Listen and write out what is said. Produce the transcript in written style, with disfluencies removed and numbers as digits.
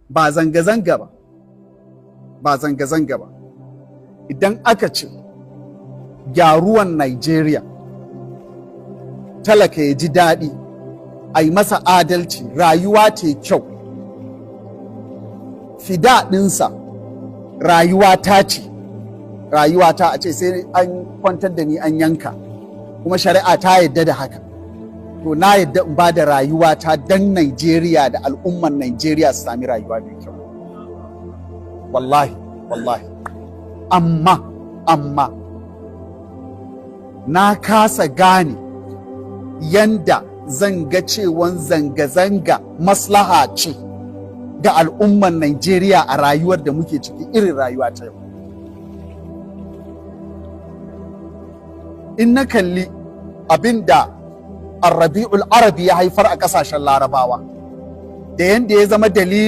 Ba zanga-zanga ba, ba zanga-zanga ba. Idan aka ce gyaruwan Nigeria, talaka ya ji daɗi, a yi masa adalci, rayuwa ta kyau, fida ɗinsa rayuwa ta ce, rayuwa ta a ce sai an kwantar da ni an yanka, kuma shari'a ta yadda da haka, to na yadda in ba da rayuwa ta don Nigeria da al'umman Nigeria su sami rayuwa mai kyau. Wallahi, wallahi. Amma na kasa gane yanda zan ga cewan zanga-zanga maslaha ce ga al'umman Nigeria a rayuwar da muke ciki, irin rayuwa ta yau. In na kalli abin da Arrabi'ul Arabi ya haifar a ƙasashen Larabawa da yanda ya zama dalili